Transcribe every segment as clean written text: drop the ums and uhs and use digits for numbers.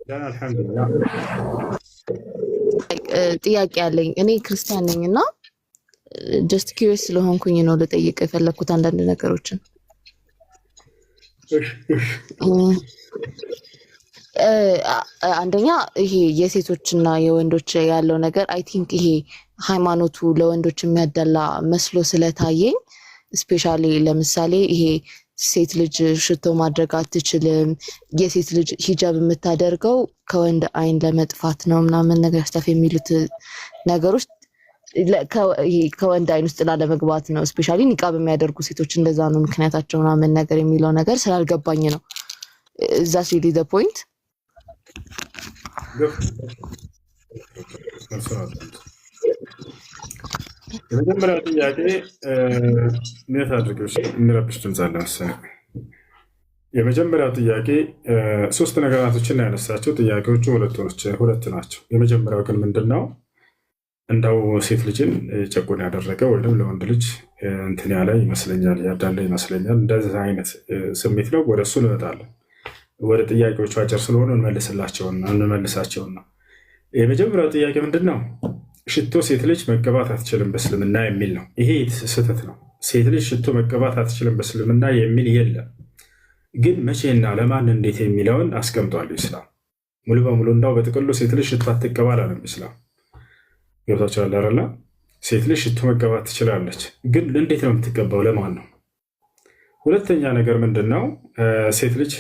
ደህና አልሐምዱሊላህ። ጥያቄ አለኝ። እኔ ክርስቲያን ነኝ እና just curious ስለሆንኩኝ ነው ልጠይቅ የፈለግኩት አንዳንድ ነገሮችን። እሺ። አንደኛ ይሄ የሴቶችና የወንዶች ያለው ነገር I think ይሄ ሃይማኖቱ ለወንዶች የሚያደላ መስሎ ስለታየኝ፣ especially ለምሳሌ ይሄ ሴት ልጅ ሽቶ ማድረግ አትችልም፣ የሴት ልጅ ሂጃብ የምታደርገው ከወንድ አይን ለመጥፋት ነው ምናምን ነገር stuff የሚሉት ነገሮች ይሄ ከወንድ አይን ውስጥ ላለመግባት ነው። Especially ኒቃብ የሚያደርጉ ሴቶች እንደዛ ነው ምክንያታቸው ምናምን ነገር የሚለው ነገር ስላልገባኝ ነው። Is that really the point? መልሱን አዳምጡ። የመጀመሪያው ጥያቄ፣ mute አድርገው፣ እሺ፣ የሚረብሽ ድምፅ አለ መሰለኝ። የመጀመሪያው ጥያቄ ሶስት ነገራቶችን ነው ያነሳቸው። ጥያቄዎቹ ሁለት ናቸው። የመጀመሪያው ግን ምንድን ነው? እንደው ሴት ልጅን ጨቁን ያደረገ ወይም ለወንድ ልጅ እንትን ያለ ይመስለኛል፣ ያዳለ ይመስለኛል። እንደዚህ አይነት ስሜት ነው። ወደ እሱ እንመጣለን። ወደ ጥያቄዎቹ አጭር ስለሆኑ እንመልሳቸውና የመጀመሪያው ጥያቄ ምንድን ነው? ሽቶ ሴት ልጅ መቀባት አትችልም በእስልምና የሚል ነው። ይሄ ስህተት ነው። ሴት ልጅ ሽቶ መቀባት አትችልም በእስልምና የሚል የለም። ግን መቼና ለማን እንዴት የሚለውን አስቀምጧል ኢስላም። ሙሉ በሙሉ እንዳው በጥቅሉ ሴት ልጅ ሽቶ አትቀባ አላለም ኢስላም። ገብቷችኋል አይደለ? ሴት ልጅ ሽቶ መቀባት ትችላለች። ግን እንዴት ነው የምትቀባው? ለማን ነው? ሁለተኛ ነገር ምንድን ነው? ሴት ልጅ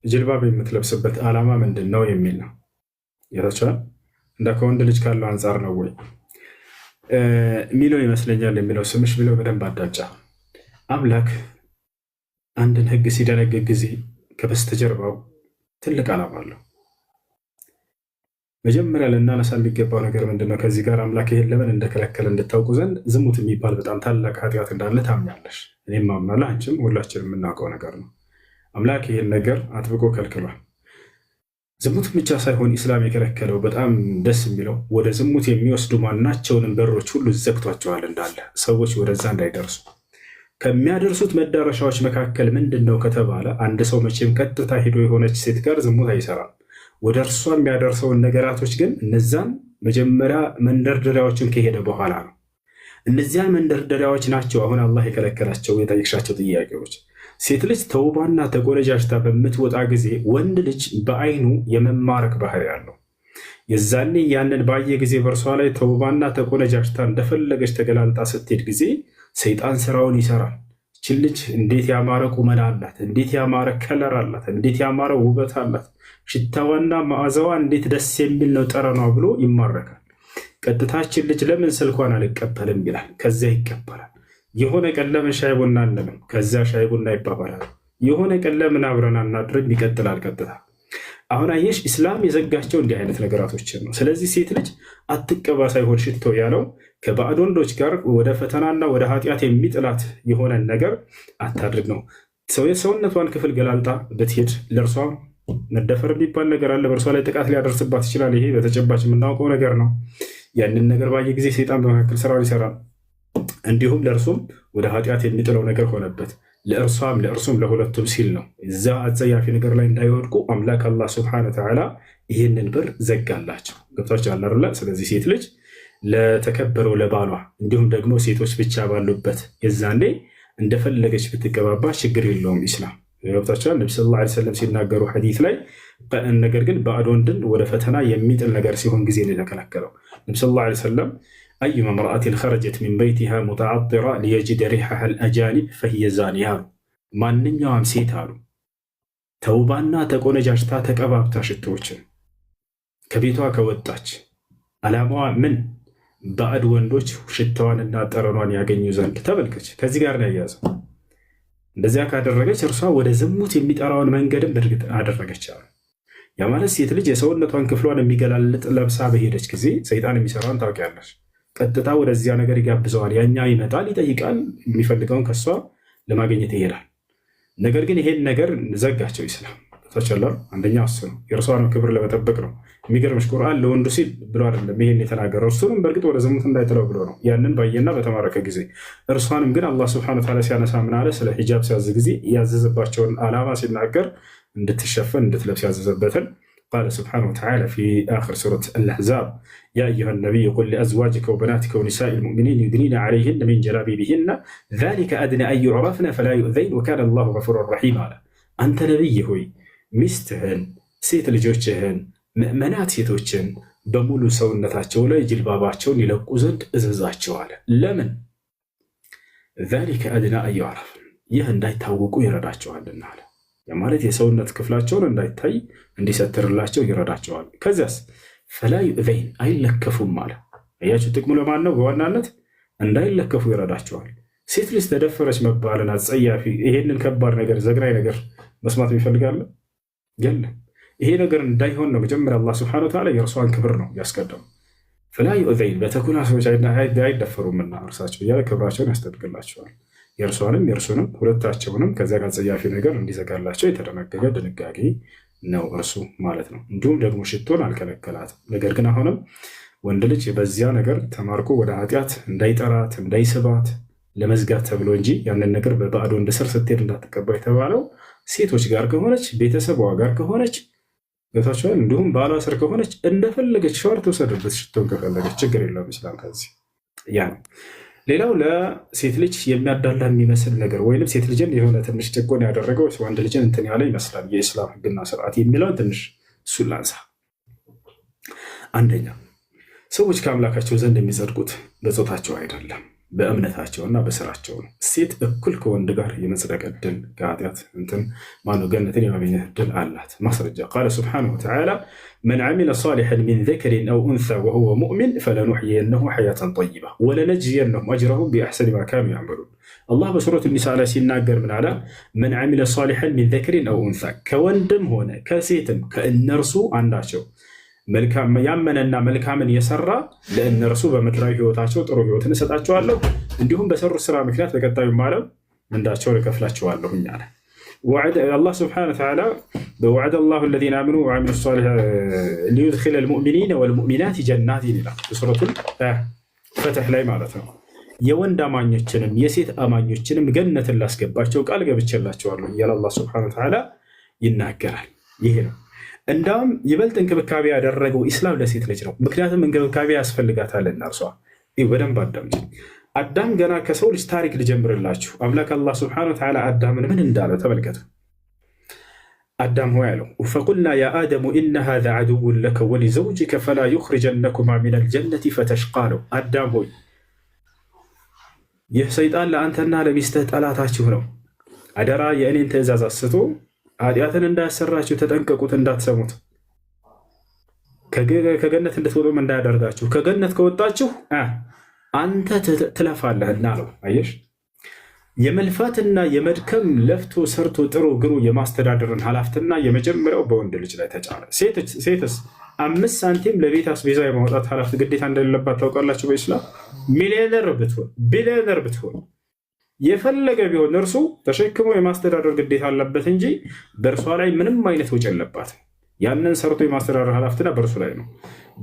ጅልባብ የምትለብስበት ዓላማ ምንድን ነው የሚል ነው። ገብቷችኋል? እንደ ከወንድ ልጅ ካለው አንጻር ነው ወይ የሚለው ይመስለኛል። የሚለው ስምሽ የሚለው በደንብ አዳምጫ። አምላክ አንድን ሕግ ሲደነግግ ጊዜ ከበስተጀርባው ትልቅ ዓላማ አለው። መጀመሪያ ልናነሳ የሚገባው ነገር ምንድነው? ከዚህ ጋር አምላክ ይሄን ለምን እንደከለከለ እንድታውቁ ዘንድ ዝሙት የሚባል በጣም ታላቅ ኃጢአት እንዳለ ታምኛለሽ። እኔም አምናለሁ፣ አንቺም፣ ሁላችንም የምናውቀው ነገር ነው። አምላክ ይሄን ነገር አጥብቆ ከልክሏል። ዝሙት ብቻ ሳይሆን ኢስላም የከለከለው፣ በጣም ደስ የሚለው ወደ ዝሙት የሚወስዱ ማናቸውንም በሮች ሁሉ ዘግቷቸዋል፣ እንዳለ ሰዎች ወደዛ እንዳይደርሱ። ከሚያደርሱት መዳረሻዎች መካከል ምንድን ነው ከተባለ፣ አንድ ሰው መቼም ቀጥታ ሄዶ የሆነች ሴት ጋር ዝሙት አይሰራም። ወደ እርሷ የሚያደርሰውን ነገራቶች ግን እነዛን መጀመሪያ መንደርደሪያዎችን ከሄደ በኋላ ነው። እነዚያን መንደርደሪያዎች ናቸው አሁን አላህ የከለከላቸው የጠየቅሻቸው ጥያቄዎች። ሴት ልጅ ተውባና ተቆነጃጅታ በምትወጣ ጊዜ ወንድ ልጅ በአይኑ የመማረክ ባህሪ አለው። የዛኔ ያንን ባየ ጊዜ በእርሷ ላይ ተውባና ተቆነጃጅታ እንደፈለገች ተገላልጣ ስትሄድ ጊዜ ሰይጣን ስራውን ይሰራል። ይችን ልጅ እንዴት ያማረ ቁመና አላት፣ እንዴት ያማረ color አላት፣ እንዴት ያማረ ውበት አላት፣ ሽታዋና መዓዛዋ እንዴት ደስ የሚል ነው ጠረኗ ብሎ ይማረካል። ቀጥታችን ልጅ ለምን ስልኳን አልቀበልም ይላል። ከዚያ ይቀበላል። የሆነ ቀን ለምን ሻይ ቡና አንልም? ከዚያ ሻይ ቡና ይባባላል። የሆነ ቀን ለምን አብረን አናድርም? ይቀጥላል። ቀጥታ አሁን አየሽ፣ ኢስላም የዘጋቸው እንዲህ አይነት ነገራቶችን ነው። ስለዚህ ሴት ልጅ አትቀባ ሳይሆን ሽቶ ያለው ከባዕድ ወንዶች ጋር ወደ ፈተናና ወደ ኃጢአት የሚጥላት የሆነን ነገር አታድርግ ነው። የሰውነቷን ክፍል ገላልጣ ብትሄድ ለእርሷ መደፈር የሚባል ነገር አለ። በእርሷ ላይ ጥቃት ሊያደርስባት ይችላል። ይሄ በተጨባጭ የምናውቀው ነገር ነው። ያንን ነገር ባየ ጊዜ ሰይጣን በመካከል ስራውን ይሰራል። እንዲሁም ለእርሱም ወደ ኃጢአት የሚጥለው ነገር ሆነበት። ለእርሷም ለእርሱም ለሁለቱም ሲል ነው። እዛ አጸያፊ ነገር ላይ እንዳይወድቁ አምላክ አላህ ስብሐነ ወተዓላ ይህንን በር ዘጋላቸው። ገብቷችኋል አይደለ? ስለዚህ ሴት ልጅ ለተከበረው ለባሏ እንዲሁም ደግሞ ሴቶች ብቻ ባሉበት የዛኔ እንደፈለገች ብትቀባባ ችግር የለውም ኢስላም። ገብቷችኋል? ነቢ ሰለላሁ ዐለይሂ ወሰለም ሲናገሩ ሐዲስ ላይ፣ ነገር ግን ባዕድ ወንድን ወደ ፈተና የሚጥል ነገር ሲሆን ጊዜ ነው የተከለከለው። ነቢ ሰለላሁ ዐለይሂ ወሰለም أيما امرأة خرجت من بيتها متعطرة ليجد ريحها الأجانب فهي زانية አሉ። ማንኛውም ሴት አሉ ተውባና ተቆነጃጅታ ተቀባብታ ሽቶዎችን ከቤቷ ከወጣች ዓላማዋ ምን? ባዕድ ወንዶች ሽታዋንና ጠረኗን ያገኙ ዘንድ። ተመልከች፣ ከዚህ ጋር ነው ያያዘው። እንደዚያ ካደረገች እርሷ ወደ ዝሙት የሚጠራውን መንገድም በእርግጥ አደረገች አሉ። ያ ማለት ሴት ልጅ የሰውነቷን ክፍሏን የሚገላልጥ ለብሳ በሄደች ጊዜ ሰይጣን የሚሰራውን ታውቂያለሽ። ቀጥታ ወደዚያ ነገር ይጋብዘዋል። ያኛ ይመጣል፣ ይጠይቃል፣ የሚፈልገውን ከሷ ለማግኘት ይሄዳል። ነገር ግን ይሄን ነገር ዘጋቸው ኢስላም። ተቸለር አንደኛ እሱ ነው፣ የእርሷን ክብር ለመጠበቅ ነው። የሚገርምሽ ቁርአን ለወንዱ ሲል ብሎ አይደለም ይሄን የተናገረው። እርሱንም በእርግጥ ወደ ዝሙት እንዳይጥለው ብሎ ነው። ያንን ባየና በተማረከ ጊዜ እርሷንም ግን አላህ ስብሐነ ወተዓላ ሲያነሳ ምን አለ? ስለ ሂጃብ ሲያዝ ጊዜ ያዘዘባቸውን ዓላማ ሲናገር እንድትሸፈን እንድትለብስ ያዘዘበትን قال سبحانه وتعالى في آخر سورة الأحزاب: يا أيها النبي قل لأزواجك وبناتك ونساء المؤمنين يدنين عليهن من جلابيبهن ذلك أدنى أن يعرفن فلا يؤذين وكان الله غفورا رحيما አለ። አንተ ነቢይ ሆይ ሚስትህን፣ ሴት ልጆችህን፣ ምእመናት ሴቶችን በሙሉ ሰውነታቸው ላይ ጅልባባቸውን ይለቁ ዘንድ እዘዛቸው አለ። ለምን? ذلك أدنى أن يعرفن፣ ይህ እንዳይታወቁ ይረዳቸዋልና አለ። ማለት የሰውነት ክፍላቸውን እንዳይታይ እንዲሰትርላቸው ይረዳቸዋል። ከዚያስ فلا يؤذين፣ አይለከፉም አለ። አያችሁ፣ ጥቅሙ ለማን ነው? በዋናነት እንዳይለከፉ ይረዳቸዋል። ሴት ልጅ ተደፈረች መባልን አጸያፊ፣ ይሄንን ከባድ ነገር ዘግናኝ ነገር መስማት የሚፈልጋለ የለም። ይሄ ነገር እንዳይሆን ነው መጀመሪያ አላህ سبحانه وتعالى የእርሷን ክብር ነው ያስቀደሙ። فلا يؤذين፣ በተኩላ ሰዎች አይደፈሩምና እርሳቸው እያለ ክብራቸውን ያስጠብቅላቸዋል። የእርሷንም የእርሱንም ሁለታቸውንም ከዚያ ጋር ጸያፊ ነገር እንዲዘጋላቸው የተደነገገ ድንጋጌ ነው እርሱ ማለት ነው። እንዲሁም ደግሞ ሽቶን አልከለከላትም። ነገር ግን አሁንም ወንድ ልጅ በዚያ ነገር ተማርኮ ወደ ኃጢአት እንዳይጠራት እንዳይስባት ለመዝጋት ተብሎ እንጂ ያንን ነገር በባዕድ ወንድ ስር ስትሄድ እንዳትቀባ የተባለው ሴቶች ጋር ከሆነች፣ ቤተሰቧ ጋር ከሆነች፣ ገብታችኋል። እንዲሁም ባሏ ስር ከሆነች እንደፈለገች ሻወር ትውሰድበት፣ ሽቶን ከፈለገች ችግር የለውም። ኢስላም ከዚህ ያ ነው። ሌላው ለሴት ልጅ የሚያዳላ የሚመስል ነገር ወይም ሴት ልጅን የሆነ ትንሽ ጭቆን ያደረገው፣ ወንድ ልጅን እንትን ያለ ይመስላል የኢስላም ሕግና ስርዓት የሚለውን ትንሽ እሱን ላንሳ። አንደኛ፣ ሰዎች ከአምላካቸው ዘንድ የሚጸድቁት በጾታቸው አይደለም፣ በእምነታቸውና በስራቸው ነው። ሴት እኩል ከወንድ ጋር የመጽደቅ እድል፣ ከኃጢአት እንትን ማነው ገነትን የማግኘት እድል አላት። ማስረጃ قال سبحانه وتعالى: من عمل صالحا من ذكر أو أنثى وهو مؤمن فلنحيينه حياة طيبة ولنجزينهم أجرهم بأحسن ما كانوا يعملون። አላህ በሱረቱ ኒሳ ላይ ሲናገር ምን አለ? من عمل صالحا من ذكر أو أنثى፣ ከወንድም ሆነ ከሴትም ከእነርሱ አንዳቸው ያመነና መልካምን የሰራ ለእነርሱ በምድራዊ ህይወታቸው ጥሩ ህይወትን እሰጣቸዋለሁ፣ እንዲሁም በሰሩት ስራ ምክንያት በቀጣዩ ዓለም ምንዳቸውን እከፍላቸዋለሁኝ አለ። አላህ سبحانه وتعالى وعد الله الذين آمنوا وعملوا الصالحات ليدخل المؤمنين والمؤمنات جنات ይላል በሱረቱል ፈትሕ ላይ ማለት ነው። የወንድ አማኞችንም የሴት አማኞችንም ገነትን ላስገባቸው ቃል ገብቼላቸዋለሁ እያለ አላህ سبحانه وتعالى ይናገራል። ይሄ ነው። እንዳውም ይበልጥ እንክብካቤ ያደረገው ኢስላም ለሴት ልጅ ነው። ምክንያቱም እንክብካቤ ያስፈልጋታልና እርሷ። በደንብ አዳምጪ። አዳም ገና ከሰው ልጅ ታሪክ ልጀምርላችሁ። አምላክ አላህ سبحانه وتعالى አዳምን ምን እንዳለው ተመልከቱ። አዳም ሆይ አለው፣ فقلنا يا آدم إن هذا عدو لك ولزوجك فلا يخرجنكما من الجنة فتشقى አለው። አዳም ሆይ፣ ይህ ሰይጣን ለአንተና ለሚስትህ ጠላታችሁ ነው። አደራ የእኔን ትእዛዝ አስቶ ኃጢአትን እንዳያሰራችሁ ተጠንቀቁት፣ እንዳትሰሙት፣ ከገነት እንድትወጡም እንዳያደርጋችሁ። ከገነት ከወጣችሁ አንተ ትለፋለህና አለው። አየሽ፣ የመልፋትና የመድከም፣ ለፍቶ ሰርቶ ጥሮ ግሮ የማስተዳደርን ኃላፊነት የመጀመሪያው በወንድ ልጅ ላይ ተጫነ። ሴትስ 5 ሳንቲም ለቤት አስቤዛ የማውጣት ኃላፊነት ግዴታ እንደሌለባት ታውቃላችሁ። በኢስላም ሚሊዮነር ብትሆን፣ ቢሊዮነር ብትሆን፣ የፈለገ ቢሆን እርሱ ተሸክሞ የማስተዳደር ግዴታ አለበት እንጂ በእርሷ ላይ ምንም አይነት ወጪ የለባትም። ያንን ሰርቶ የማስተዳደር ኃላፊነት በእርሱ ላይ ነው።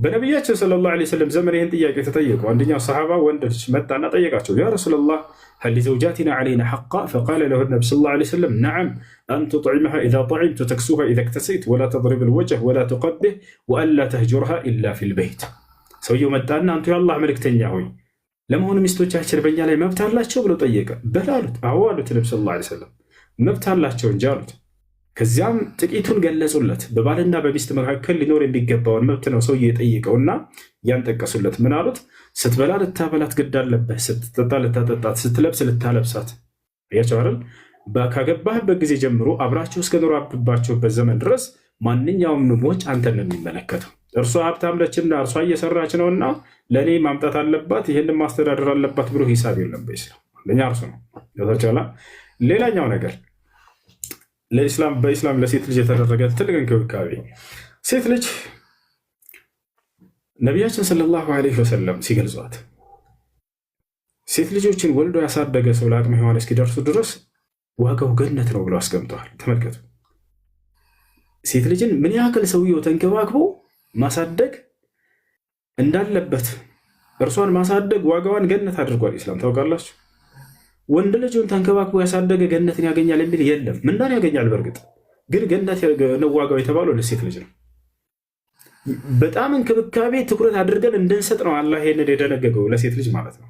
በነቢያችን صلى الله عليه وسلم ዘመን ይህን ጥያቄ ተጠየቁ። አንደኛው ሰሓባ ወንድ ልጅ መጣና ጠየቃቸው፣ يا رسول الله هل لزوجاتنا علينا حقا؟ فقال له النبي صلى الله عليه وسلم: نعم، أن تطعمها إذا طعمت وتكسوها إذا اكتسيت ولا تضرب الوجه ولا تقبح وألا تهجرها إلا في البيت። ሰውየው መጣና አንቱ የአላህ መልእክተኛ ሆይ፣ ለመሆኑ ሚስቶቻችን በእኛ ላይ መብት አላቸው ብሎ ጠየቀ። በል አሉት። አዎ አሉት። ነቢ صلى الله عليه وسلم መብት አላቸው እንጂ አሉት። ከዚያም ጥቂቱን ገለጹለት። በባልና በሚስት መካከል ሊኖር የሚገባውን መብት ነው ሰውዬው የጠየቀውና ያን ጠቀሱለት። ምን አሉት? ስትበላ ልታበላት ግድ አለብህ፣ ስትጠጣ ልታጠጣት፣ ስትለብስ ልታለብሳት። አያቸው አይደል? ካገባህበት ጊዜ ጀምሮ አብራችሁ እስከኖራችሁበት ዘመን ድረስ ማንኛውም ወጪ አንተን ነው የሚመለከተው። እርሷ ሀብታም ነችና እርሷ እየሰራች ነውና ለእኔ ማምጣት አለባት፣ ይህንን ማስተዳደር አለባት ብሎ ሂሳብ የለም በኢስላም። አንደኛ እርሱ ነው። ሌላኛው ነገር በኢስላም ለሴት ልጅ የተደረገ ትልቅ እንክብካቤ፣ ሴት ልጅ ነቢያችን صلى الله عليه وسلم ሲገልጿት ሴት ልጆችን ወልዶ ያሳደገ ሰው ለአቅመ ሔዋን እስኪደርሱ ድረስ ዋጋው ገነት ነው ብለው አስቀምጠዋል። ተመልከቱ። ሴት ልጅን ምን ያክል ሰውየው ተንከባክቦ ማሳደግ እንዳለበት፣ እርሷን ማሳደግ ዋጋዋን ገነት አድርጓል ኢስላም። ታውቃላችሁ፣ ወንድ ልጁን ተንከባክቦ ያሳደገ ገነትን ያገኛል የሚል የለም። ምንዳን ያገኛል። በእርግጥ ግን ገነት ነው ዋጋው የተባለው ለሴት ልጅ ነው። በጣም እንክብካቤ ትኩረት አድርገን እንድንሰጥ ነው አላህ ይሄንን የደነገገው ለሴት ልጅ ማለት ነው።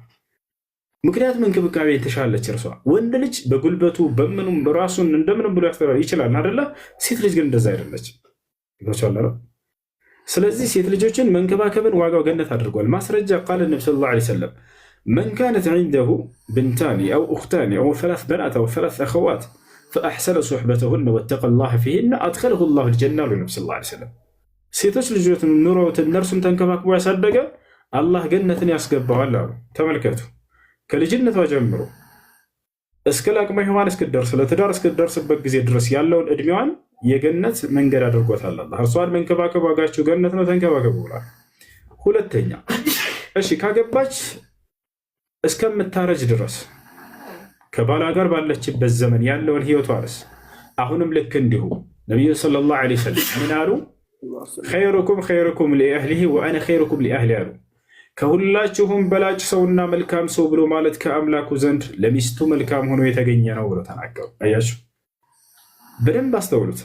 ምክንያቱም እንክብካቤ የተሻለች እርሷ። ወንድ ልጅ በጉልበቱ በምኑም ራሱን እንደምንም ብሎ ያስተዳድር ይችላል አይደለ? ሴት ልጅ ግን እንደዛ አይደለች። ይገባችኋል አይደል? ስለዚህ ሴት ልጆችን መንከባከብን ዋጋው ገነት አድርጓል። ማስረጃ قال النبي صلى الله عليه وسلم من كانت عنده بنتان أو أختان أو ثلاث بنات أو ثلاث أخوات فأحسن صحبتهن واتقى الله فيهن أدخله الله الجنة አሉ ነቢ صلى الله عليه وسلم። ሴቶች ልጆችን ኑሮት እነርሱን ተንከባክቦ ያሳደገ አላህ ገነትን ያስገባዋል አሉ። ተመልከቱ፣ ከልጅነቷ ጀምሮ እስከ ለአቅመ ሔዋን እስክትደርስ፣ ለትዳር እስክትደርስበት ጊዜ ድረስ ያለውን እድሜዋን የገነት መንገድ አድርጎታል አላህ። እርሷን መንከባከብ ዋጋችሁ ገነት ነው፣ ተንከባከቡ ብሏል። ሁለተኛ፣ እሺ ካገባች እስከምታረጅ ድረስ ከባሏ ጋር ባለችበት ዘመን ያለውን ህይወቷንስ? አሁንም ልክ እንዲሁ ነቢዩ صلى الله عليه وسلم ምን አሉ? خيركم خيركم لأهله وأنا خيركم لأهلي አሉ። ከሁላችሁም በላጭ ሰውና መልካም ሰው ብሎ ማለት ከአምላኩ ዘንድ ለሚስቱ መልካም ሆኖ የተገኘ ነው ብሎ ተናገሩ። አያችሁ፣ በደንብ አስተውሉት።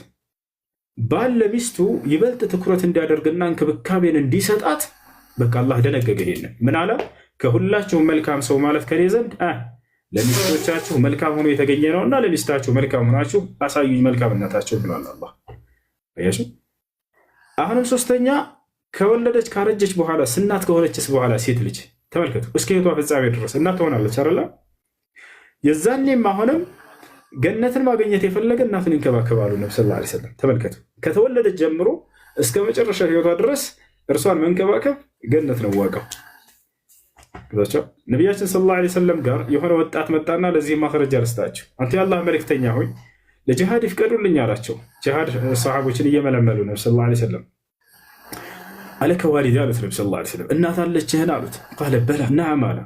ባል ለሚስቱ ይበልጥ ትኩረት እንዲያደርግና እንክብካቤን እንዲሰጣት በቃ አላህ ደነገገ። ይሄንን ምን አለ? ከሁላችሁም መልካም ሰው ማለት ከኔ ዘንድ ለሚስቶቻችሁ መልካም ሆኖ የተገኘ ነውና ለሚስታችሁ መልካም ሆናችሁ አሳዩኝ መልካምነታችሁ ብሏል አላህ። አያችሁ። አሁንም ሶስተኛ፣ ከወለደች ካረጀች በኋላ፣ እናት ከሆነችስ በኋላ ሴት ልጅ ተመልከቱ፣ እስከ ህይወቷ ፍጻሜ ድረስ እናት ትሆናለች አይደለ? የዛኔም አሁንም ገነትን ማግኘት የፈለገ እናቱን ይንከባከባሉ ነብ صلى الله عليه وسلم። ተመልከቱ፣ ከተወለደች ጀምሮ እስከ መጨረሻ ህይወቷ ድረስ እርሷን መንከባከብ ገነት ነው ዋጋው። ነቢያችን صلى الله عليه وسلم ጋር የሆነ ወጣት መጣና ለዚህ ማስረጃ ልስጣቸው፣ አንተ የአላህ መልእክተኛ ሆይ ለጅሃድ ይፍቀዱልኝ አላቸው። ጅሃድ ሰሓቦችን እየመለመሉ ነብ صلى الله عليه وسلم። ألك والدة አሉት ነብ صلى الله عليه وسلم። እናት አለችህን አሉት። قال بلى نعم አለ።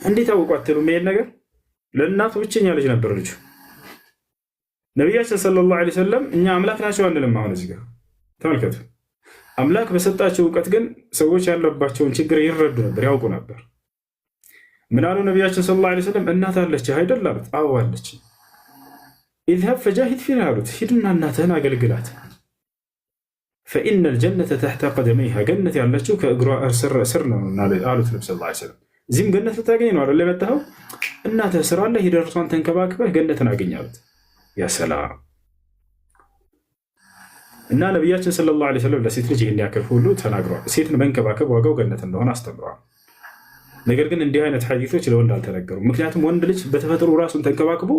እንዴት አወቁ አትሉም? ይሄን ነገር ለእናቱ ብቸኛ ልጅ ነበር ልጁ። ነቢያችን صلى الله عليه وسلم እኛ አምላክ ናቸው አንልም። አሁን እዚህ ጋር ተመልከቱ። አምላክ በሰጣቸው እውቀት ግን ሰዎች ያለባቸውን ችግር ይረዱ ነበር፣ ያውቁ ነበር። ምን አሉ ነቢያችን صلى الله عليه وسلم? እናት አለችህ አይደል አሉት። አዎ አለች። اذهب فجاهد فيها አሉት። ሂድና እናትህን አገልግላት። فإن الجنة تحت قدميها፣ ገነት ያለችው ከእግሯ ስር ነው አሉት ነብ صلى الله عليه وسلم። እዚህም ገነት ልታገኝ ነው አይደል የመጣኸው? እናትህ ስር አለ፣ ሂደህ እርሷን ተንከባክበህ ገነትን አገኝ አሉት። يا سلام! እና ነቢያችን صلى الله عليه وسلم ለሴት ልጅ ይህን ያክል ሁሉ ተናግረዋል። ሴትን መንከባከብ ዋጋው ገነት እንደሆነ አስተምረዋል። ነገር ግን እንዲህ አይነት ሐዲሶች ለወንድ አልተነገሩም። ምክንያቱም ወንድ ልጅ በተፈጥሮ ራሱን ተንከባክቦ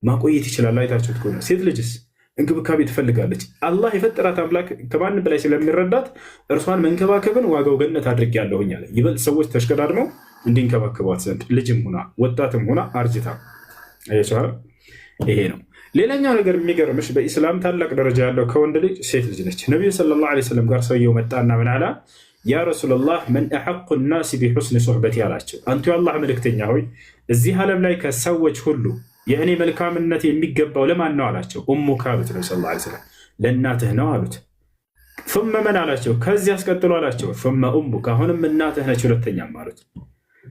ማቆየት ይችላል። አይታችሁት ከሆነ ሴት ልጅስ እንክብካቤ ትፈልጋለች። አላህ የፈጠራት አምላክ ከማንም በላይ ስለሚረዳት እርሷን መንከባከብን ዋጋው ገነት አድርጌያለሁኝ አለ። ይበልጥ ሰዎች ተሽቀዳድመው እንዲንከባከቧት ዘንድ ልጅም ሆና ወጣትም ሆና አርጅታ። ይሄ ነው። ሌላኛው ነገር የሚገርምሽ በኢስላም ታላቅ ደረጃ ያለው ከወንድ ልጅ ሴት ልጅ ነች። ነቢዩ صلى الله عليه وسلم ጋር ሰውየው መጣና ምን አለ? يا رسول الله من أحق الناس بحسن صحبتي አላቸው። አንቱ የአላህ መልእክተኛ ሆይ እዚህ ዓለም ላይ ከሰዎች ሁሉ የእኔ መልካምነት የሚገባው ለማን ነው አላቸው። أمك አሉት ነቢ صلى الله عليه وسلم፣ ለእናትህ ነው አሉት። ثم من አላቸው፣ ከዚህ አስቀጥሎ አላቸው ثم أمك፣ አሁንም እናትህ ነች ሁለተኛም አሉት።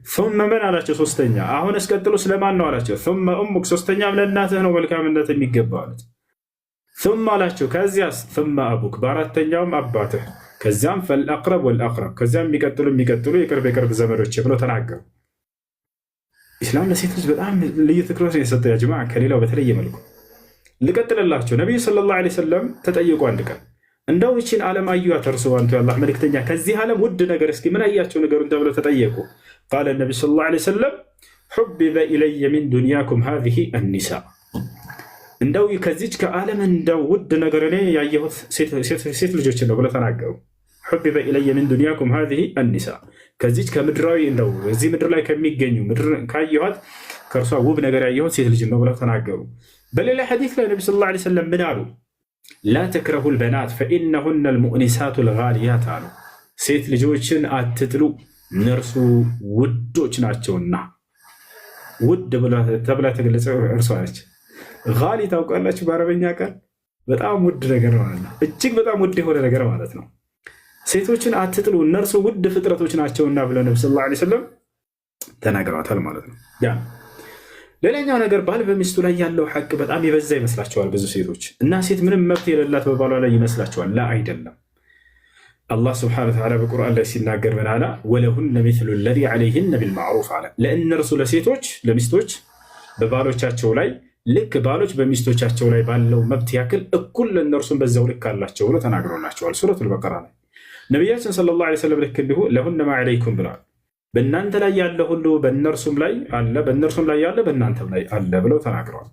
ثم من አላቸው ሶስተኛ፣ አሁን አስቀጥሎ ስለማን ነው አላቸው። ثم أمك፣ ሶስተኛም ለእናትህ ነው መልካምነት የሚገባው አሉት። ثم አላቸው ከዚያስ ثم أبوك፣ በአራተኛውም አባትህ፣ ከዚያም فالأقرب والأقرب፣ ከዚያም የሚቀጥሉ የሚቀጥሉ የቅርብ የቅርብ ዘመዶች ብለው ተናገሩ። ኢስላም ለሴት ልጅ በጣም ልዩ ትኩረት የሰጠው يا جماعة ከሌላው በተለየ መልኩ። ልቀጥልላቸው። ነቢዩ صلى الله عليه وسلم ተጠየቁ አንድ ቀን፣ እንደው ይችን ዓለም አዩት እርሱ አንቱ የአላህ መልእክተኛ ከዚህ ዓለም ውድ ነገር እስኪ ምን አያቸው ነገሩን ተብለው ተጠየቁ። قال النبي صلى الله عليه وسلم حبب إلي من دنياكم هذه النساء፣ እንደው ከዚች ከዓለም እንደው ውድ ነገር እኔ ያየሁት ሴት ልጆችን ነው ብለው ተናገሩ። حبب إلي من دنياكم هذه النساء፣ ከዚች ከምድራዊ እንደው እዚህ ምድር ላይ ከሚገኙ ምድር ካየኋት ከእርሷ ውብ ነገር ያየሁት ሴት ልጅ ነው ብለው ተናገሩ። በሌላ ሐዲስ ላይ ነቢ صلى الله عليه وسلم ምን አሉ? لا تكرهوا البنات فإنهن المؤنسات الغاليات አሉ። ሴት ልጆችን አትጥሉ እነርሱ ውዶች ናቸውና። ውድ ተብላ የተገለጸ እርሷ ነች። غالي ታውቃላችሁ? በአረበኛ ቃል በጣም ውድ ነገር ማለት ነው። እጅግ በጣም ውድ የሆነ ነገር ማለት ነው። ሴቶችን አትጥሉ እነርሱ ውድ ፍጥረቶች ናቸውና ብለው ነቢ صلى الله عليه وسلم ተናግረዋታል ማለት ነው። ያ ሌላኛው ነገር ባል በሚስቱ ላይ ያለው ሐቅ በጣም የበዛ ይመስላቸዋል ብዙ ሴቶች፣ እና ሴት ምንም መብት የሌላት በባሏ ላይ ይመስላቸዋል። لا አይደለም። አላህ سبحانه وتعالى በቁርአን ላይ ሲናገር ምን አለ? ولهن مثل الذي عليهن بالمعروف አለ። ለእነርሱ ለሴቶች ለሚስቶች በባሎቻቸው ላይ ልክ ባሎች በሚስቶቻቸው ላይ ባለው መብት ያክል እኩል ለእነርሱም በዛው ልክ አላቸው ብሎ ተናግሮላቸዋል። ሱረቱል በቀራ ላይ ነቢያችን صلى الله عليه وسلم ልክ እንዲሁ لهن ما عليكم ብለዋል። በእናንተ ላይ ያለ ሁሉ በእነርሱም ላይ አለ፣ በእነርሱም ላይ ያለ በእናንተም ላይ አለ ብለው ተናግረዋል።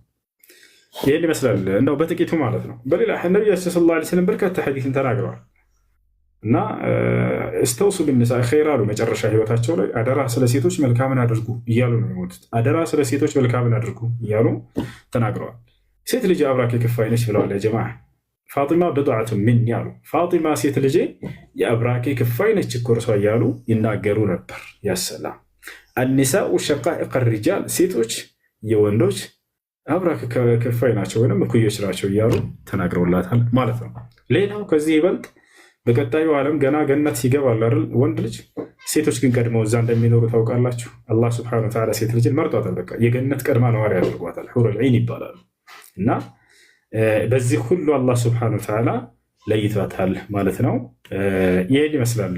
ይህን ይመስላል እንደው በጥቂቱ ማለት ነው። በሌላ ነቢያችን صلى الله عليه وسلم በርካታ ሐዲስን ተናግረዋል እና استوصوا بالنساء خيرا አሉ። መጨረሻ ህይወታቸው ላይ አደራ ስለ ሴቶች መልካምን አድርጉ እያሉ ነው የሞቱት። አደራ ስለ ሴቶች መልካምን አድርጉ እያሉ ተናግረዋል። ሴት ልጅ አብራክ ክፋይ ነች ብለዋል። يا جماعة فاطمة بضعة مني አሉ። ፋጢማ ሴት ልጄ የአብራኬ ክፋይ ነች እኮ እርሷ እያሉ ይናገሩ ነበር። يا سلام النساء شقائق الرجال፣ ሴቶች የወንዶች አብራክ ክፋይ ናቸው ወይም እኩዮች ናቸው እያሉ ተናግረውላታል ማለት ነው። ሌላው ከዚህ ይበልጥ በቀጣዩ ዓለም ገና ገነት ይገባል አይደል ወንድ ልጅ። ሴቶች ግን ቀድመው እዛ እንደሚኖሩ ታውቃላችሁ። አላህ سبحانه وتعالى ሴት ልጅን መርጧታል። በቃ የገነት ቀድማ ነዋሪ አድርጓታል። حور العين ይባላሉ። እና በዚህ ሁሉ አላህ سبحانه وتعالى ለይቷታል ማለት ነው። ይህን ይመስላል።